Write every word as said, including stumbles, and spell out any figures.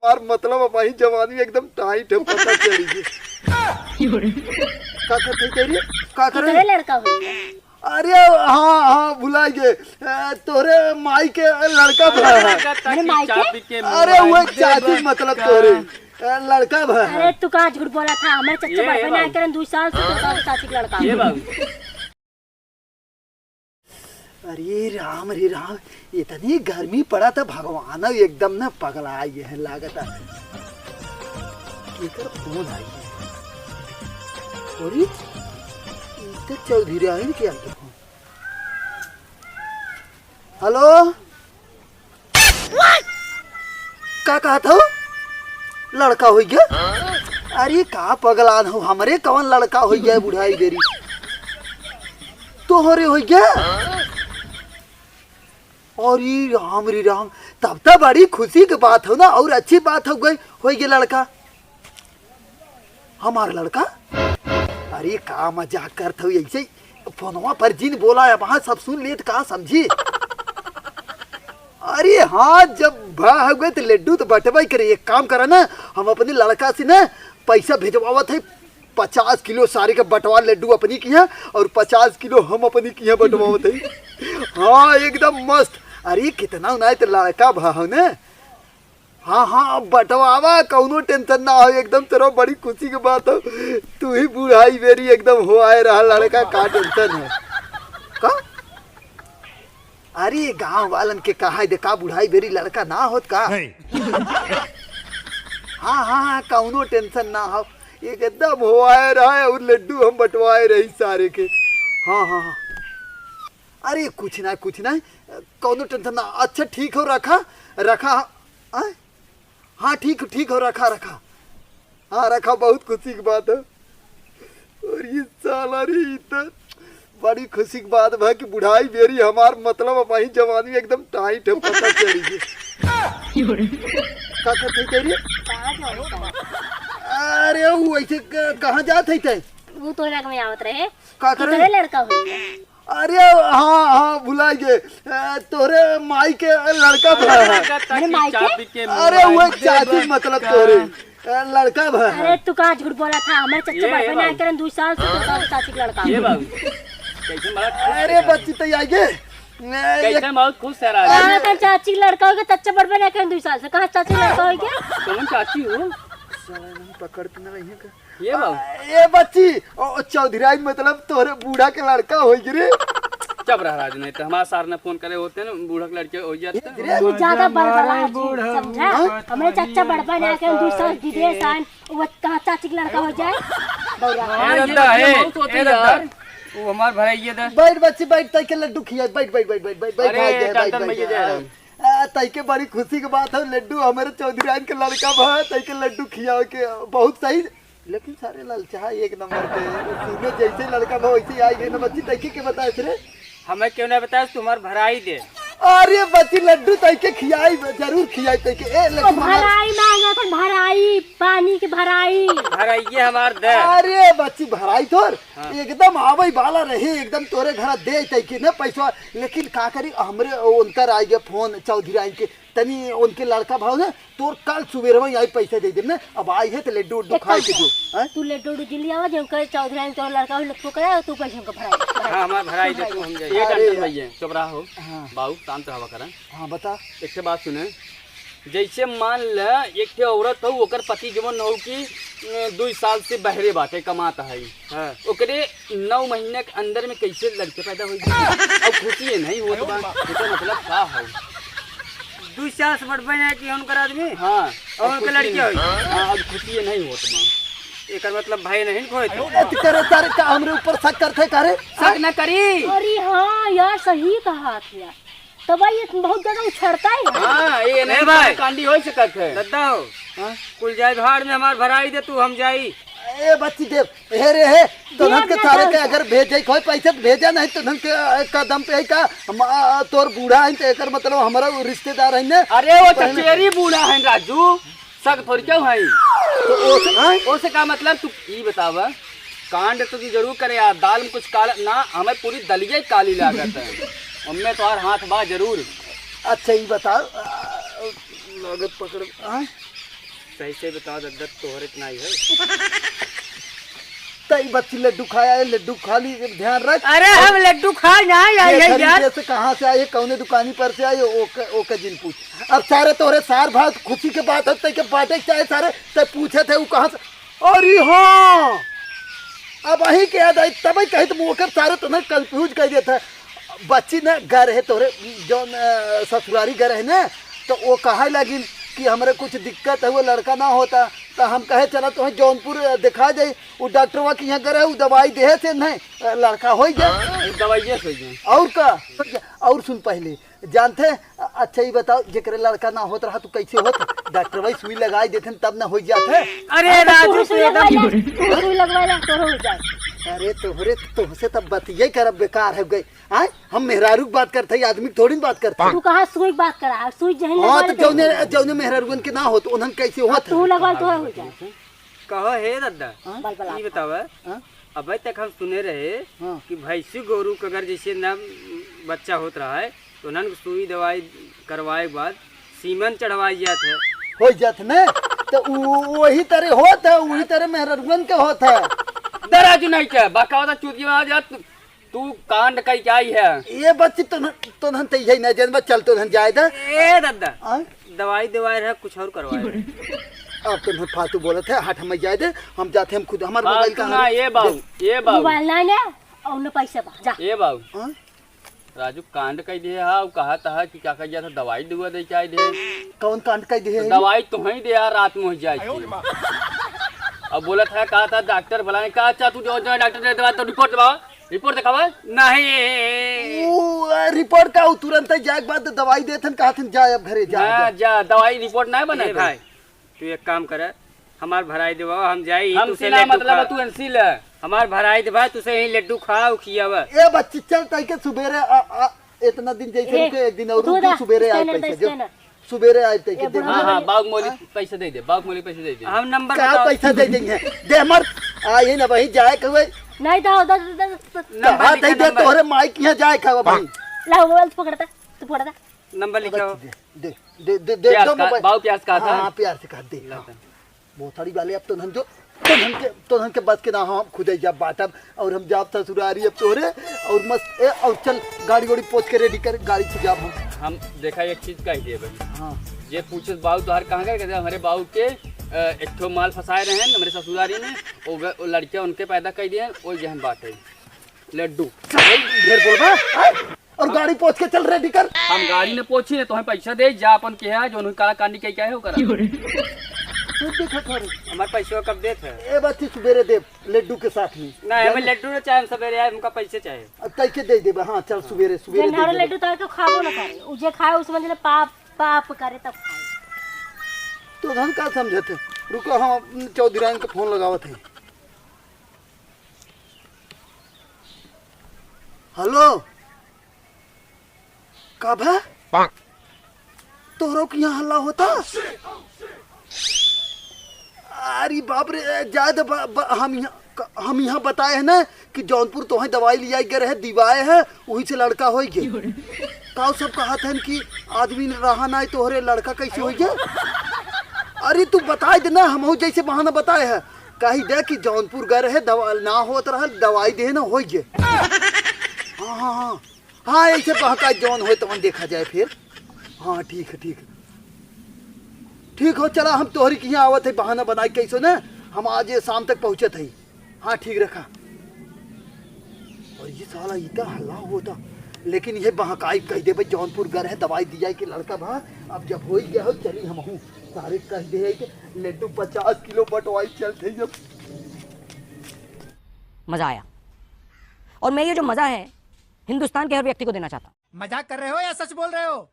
यार, मतलब, अब वही जवानी एकदम टाइट है, पता चली गई। का करत है तेरी? का करे? तोरे लड़का हो। अरे हाँ, हाँ, भुला गए। अ, तोरे माई के लड़का भा है। मेरे माई के? अरे वो चाची, मतलब, तोरे, अ, लड़का भा है। अरे तू का झूठ बोला था? हमारे चच्चा ये बड़पन बाबू। आए करन दो साल से, तो का चाची के लड़का ये है। बाबू। अरे राम रे राम, इतनी गर्मी पड़ा था, भगवान एकदम न पगला ये है लागत है। केकर फोन आई है? अरे, ई तो चौधरी आइन के आके फोन। हेलो, का कहत हो? लड़का हो गया? अरे का पगलान हो, हमरे कवन लड़का हो गया बुढ़ाई बेरी? तोहरे हो गया? अरे राम रे राम, तब तो बड़ी खुशी के बात हो ना, और अच्छी बात हो गई, हो गया लड़का। हमार लड़का? अरे का मजाक करत हो, ऐसे ही फोनवा पर जिन बोला है, वहाँ सब सुन लेत का समझी? अरे हाँ, जब भा हो गए तो लड्डू तो बटवाई करे। एक काम करा ना, हम अपने लड़का से ना पैसा भेजवावत है, पचास किलो सारे के बटवा लड्डू अपनी किहाँ और पचास किलो हम अपनी किहाँ बटवावत है। हाँ, एकदम मस्त। अरे कितना उनाए तो लड़का भा हो ना। हाँ, हाँ, अब बटवावा, कौनो टेंशन ना हो, एकदम तेरा बड़ी खुशी के बात हो। तू ही बुढ़ाई बेरी एकदम हो आए रहा लड़का, का टेंशन है? का? अरे गांव वालन के कहा दे का बुढ़ाई बेरी लड़का ना होत का? नहीं। हाँ, हाँ, हाँ, कौनो टेंशन ना हो, एकदम हो आए रहा है और लड्डू हम बटवाए रही सारे के। हाँ, हाँ, हाँ। अरे कुछ ना, कुछ ना, कौनो टेंशन ना। अच्छा ठीक हो, रखा, रखा। आय? हाँ ठीक, ठीक हो, रखा, रखा। हाँ रखा, बहुत खुशी की बात है। और ये साला रे, ई तो बड़ी खुशी की बात बा कि बुढ़ाई बेरी हमार, मतलब, अब वही जवानी एकदम टाइट है, पता चली गई। का करत है तेरी? कहाँ जात है? अरे वो ऐसे क-, कहाँ जात है तै? वो तोहरे आगे में आवत रहे। का करे? तोहरे लड़का हो। अरे हाँ, हाँ, भुला गए। ए, तोहरे माई के लड़का भा है। मेरे माई के? अरे वो चाची, मतलब, तोहरे, ए, लड़का भा है। अरे तू का झूठ बोला था? हमारे चच्चा ये बड़पन बाबू। आए करन दो साल से, तो का चाची के लड़का ये हो। बाबू, कैसे मरा? अरे बच्ची तो आई गए। ए, कैसे एक बहुत खुश है राजा। कहाँ था चाची के लड़का हो गया? चच्चा बड़पन आए करन दो साल से, कहाँ चाची के लड़का हो गया? कौन चाची हो? साला नहीं पकड़ते ना रहिए का। ये बाबू। ए बच्ची, ओ, ओ, चौधराइन मतलब तोहरे बूढ़ा के लड़का होई रे। चुप रह राजू, नहीं तो हमारे सार ने फोन करे होते ना, बूढ़ा के लड़के हो जाते। रे, तू ज्यादा बड़बड़ा है, बूढ़ा। समझा? हाँ? हमरे चाचा बड़बा ना के दूसरा विदेश आन, वो कहाँ चाची के लड़का हो जाए? बौरा। हाँ, ए ये दादा, बात ए, बहुत होती ए है दादा। यार। वो हमार भाई ये दा। बैठ बच्ची, बैठ, तई के लड्डू खिया, बैठ, बैठ, बैठ, बैठ, बैठ, अरे, बैठ, बैठ, टंटन बैठ, भैया बैठ। जा रहे हैं। आ, तई के बड़ी खुशी के बात है, लड्डू हमारे चौधराइन के लड़का भा, तई के लड्डू खियावे के बहुत सही। लेकिन सारे ललचाहा एक नंबर के, तूने जैसे लड़का भा वैसे ही आई गए ना बच्ची, तई के, के बताए रे? हमें क्यों नहीं बताया, तुम्हार भराई दे। अरे बच्ची लड्डू तई के खियाई, जरूर खियाई तई के। ए, ओ लेकिन हमार भराई मांगा था, भराई, पानी के भराई। भराई ये हमार दे। अरे बच्ची भराई तोर, हाँ। एकदम आवे वाला रहे, एकदम तोरे घरा दे तई के ना पैसा, लेकिन का करी, हमरे उनकर आ गया फोन चौधराइन के, तनी उनके लड़का भाव ना, तोर कल सुबेरवा ही आई पैसा दे देब ना। अब आई है तो लड्डू उड्डू एक खाए काम के कर, जो, हैं? तू लड्डू उड्डू जिन लियावा, जो उनके चौधराइन तोर लड़का हो लट्ठू करे, तू पैसा उनका भराई, भराई। हाँ, हमार भराई दे, तू हम जाए। ये अरे डॉक्टर यार। भैया, चुप रहा हो। हाँ। बाबू, शांत रहा करा। हाँ, बता। एक ठे बात सुने, जैसे मान ल, एक ठे औरत हो, ओकर पति जवन हो कि, अ, दुई साल से बहरे बाटे, कमात है। हाँ। ओकरे नौ महीने के अंदर में कैसे लड़के पैदा होई? अब खुशी ये नहीं होत बा, एकर मतलब का है? दुई साल से बड़बा ना कि उनकर आदमी? हाँ। और अब उनके खुशी लड़के नहीं। होई? हाँ, अब खुशी ये नहीं होत बा। एकर मतलब भाई नहीं खोए थे। एत करे तारे का हमरे ऊपर शक करते का रे? शक ना करी। अरे हाँ यार, सही कहा था यार। तो भाई, ये बहुत ज्यादा उछड़ता है। हाँ, ये नहीं ए भाई। कांडी हो सकत है। दद्दा हो। हाँ? कुल जाए भाड़ में, हमार भराई दे, तू हम जाई। ए बच्ची देव, हे रे हे, तोहन के देव, थारे देव। के अगर भेजे के होय पैसे तो भेजा, नहीं तोहन के, अ, कदम पे है का, हम, अ, तोर बूढ़ा है तो एकर मतलब हमारा रिश्तेदार है ना। अरे वो पहले चचेरी बूढ़ा है राजू, शक थोड़ी क्यों है? तो ओसे, हाँ? ओसे का मतलब, तू ई बतावा, कांड तो तू जरूर करे यार, दाल में कुछ काला ना, हमें पूरी दलिया ही काली लागत है। उनमें तोहार हाथ बा जरूर। अच्छा, ई बताओ, आ, लागत पकड़, हाँ? सही से बताओ दद्दा, तोहरे त नाई है। तई बच्ची लड्डू खाया है, लड्डू खा ली, ध्यान रख। अरे हम लड्डू खाए ना आए ये हैं खरीदे यार। से कहाँ से आए, कौने दुकानी पर से आए, ओके, ओके जिन पूछ। अब सारे तोहरे सार भात खुशी के बात है, तई के बाटे के चाहे सारे, तई पूछे थे वो कहाँ से। अरे हाँ, अब अहीं के याद आई, तबे कही तुम ओकर सारे तुम्हें कंफ्यूज कर दिया था। बच्ची न घर है तोहरे, जौन, अ, ससुरारी घर है ना, तो वो कहे लगिन कि हमरे कुछ दिक्कत है, वो लड़का ना होता, तो हम कहे चला तुम्हें जौनपुर, अ, दिखा जाई। वो डॉक्टरवा के यहाँ घर है, वो दवाई देहे से नहीं, अ, लड़का हो जाए। हाँ, दवाइये से हो जाए। और का? और सुन पहले, जानते हैं? अ-, अच्छा, ये बताओ, जेकरे लड़का ना होत रहा, तू कैसे होत? डॉक्टर भाई सुई लगाई देते हैं, तब ना हो जात है। अरे हाँ, तो राजू, तू तू सुई एकदम लगवाइला, तू सुई लगवाइला, तोरो हो जाए। अरे तोहरे, तोहसे तब बतिये करब बेकार है गई। आय, हम मेहरारू की बात करते हैं, आदमी की थोड़ी ना बात करते हैं। तू कहाँ सुई की बात करा? सुई जहन हाँ, लगवा तो लेते जौने, हैं। जौने मेहरारुअन के ना होत, उन्हन कैसे अब होत? तू लगवा, तोहर हो जाए। कहो हे दादा, हाँ? बल बला। ई बतावा, हाँ? अबे तक हम सुने रहे हाँ। कि भैंसी गोरू के अगर जैसे ना बच्चा होत रहा है, तो उन्हन के सुई दवाई करवाए के बाद सीमन चढ़वाई जात है। हो जात ने, तो उ-, वही तरह होत है, वही तरह मेहररुअन के होत है। दराजू नहीं क्या, बकावता चूतिया आ जात। तू कांड कई के आई है? ए बच्ची, तोहन, तोहन त यही ना जनबा, चल तोहन जाए दे। ए दादा, आय? दवाई देवाए रहे, कुछ और करवाए रहे। अब तोहन फालतू बोलत है, हट हम जाए दे, हम जाते, हम खुद, हमार हाँ, मोबाइल तू कहाँ ना, है? ए बाबू, दे। ए बाबू। मोबाइल ना ले, और न पैसा बा, जा। ए बाबू। हाँ? राजू कांड कई दिए हा, उ कहा था कि क्या कह गया था, दवाई दुआ दे के आए दे। कौन कांड कई दिए तो है? दवाई तो ही दे यार, रात में हो जाए थी। अब बोला था, कहा था डॉक्टर बुलाए, कहा अच्छा तू जो, जो डॉक्टर ने दवाई तो रिपोर्ट दबाओ। रिपोर्ट दिखावा? नहीं। ऊ, आ, रिपोर्ट का, ऊ तुरंत ही जाए के बाद दवाई देथन, कहथन, "जा अब घरे, जा, हाँ, जा।" जा, दवाई रिपोर्ट नहीं बना ए भाई, तू एक काम करे, हमार भराई देवा, हम जाई, हम तू से सीला लड्डू मतलब खा। तू एनसी ले। हमार भराई देवा, तू से ही लड्डू खा, उ खियावा। ए बच्ची, चल, तई के सुबेरे, आ, आ, इतना दिन जैसे ए, रुके, एक दिन और तू रुक, दा, सुबेरे आए स्कैनर दे, पैसे जो। स्कैनर। सुबेरे आए तई के ए, दे बुढ़वा हाँ, हाँ, दे। बाबू मोली हाँ? पैसे दे दे, बाबू मोली पैसे दे दे। हम नंबर का बताओ। पैसा दे देंगे? दे मर, आ, ये ना वहीं जाए के हुए। नहीं, दो, दो, दो, दो, दो। नंबर कहा लिखा, दे दे, नंबर। तोहरे माई के यहाँ जाए खावा भाई। ला, मोबाइल तू पकड़ता, तू पकड़ता। नंबर लिखा हो। दे, दे, दे, दे, दे, प्यार दो का, मोबाइल। बाबू प्यार का हाँ, था? हाँ, प्यार से कहा दे, ला हाँ। दे। बहुत सारी वाले अब तो धन जो, तो धन के, तो धन के बस के ना, हम खुदे जब बाटब और हम जाब ससुरारी अब तोहरे और मस्त, ए, और चल गाड़ी वाड़ी पोंछ के रेडी कर, गाड़ी से जाब हम। हम देखा एक चीज कह दिए भाई। हाँ। ये पूछे बाबू तोहर कहाँ गए? कहते हमारे बाबू के, अ, एक ठो माल फंसाए रहे हैं हमारे ससुरारी में, वो ग-, वो लड़के उनके पैदा कर दिए, वो जहन बात है। लड्डू। चल, ढेर बोलबा, हाँ? और गाड़ी पोंछ के चल, रेडी कर। हम गाड़ी न पोंछी न, तोहे पैसा दे, जा अपन के है, जो उन्हें काला कांडी के क्या है, वो करा। तू देखा कर। हमार पैसा कब देत है? ए बात सुबेरे दे, लड्डू के साथ में। नहीं, हमें जाने लड्डू न चाहे, हम सवेरे आए, हमका पैसे चाहे। अब तई के दे देबा, हाँ, चल सुबेरे, सुबेरे दे जनावर देबा। लड्डू तार के खाबो न करे, उ जे खाए, उ समझ ले पाप, पाप करे तब खाए। तो धन का समझत है? रुको, हम अपने चौधराइन के फोन लगावत है। हेलो, का भा? तोहरो के यहाँ हल्ला होता? अरे बाप रे, जाए दे बा-, बा-, हम यहाँ, क-, हम यहाँ बताए हैं ना कि जौनपुर तोहे दवाई लियाई गए रहे, दिवाए है, वही से लड़का होई गए। का सब कहत हन कि आदमी रहा ना, तोहरे लड़का कैसे होई गए? अरे तू बताए दे ना, हमहू जैसे बहाना बताए है। कही दे कि जौनपुर गए रहे, दवा ना होत रहल, दवाई देहे ना, होई गे। हाँ, हाँ, हाँ। हाँ, ऐसे बहका जौन होए तवन देखा जाए फिर। हाँ, ठीक है, ठीक है। ठीक हो, चला हम तोहरी के यहाँ आवत है, बहाना बनाई कैसो ना, हम आज ये शाम तक पहुँचत है। हाँ, ठीक रखा। और ये साला इतना हल्ला होता, लेकिन ये बहकाई कह दे भाई, जौनपुर गए रहे, दवाई दिया कि लड़का भा, अब जब हो ही गया हो, चली हमहू। सारे कह दे है कि लड्डू पचास किलो बंटवाई चलते जब। मजा आया। और मैं ये जो मजा है, हिंदुस्तान के हर व्यक्ति को देना चाहता हूँ। मजाक कर रहे हो या सच बोल रहे हो?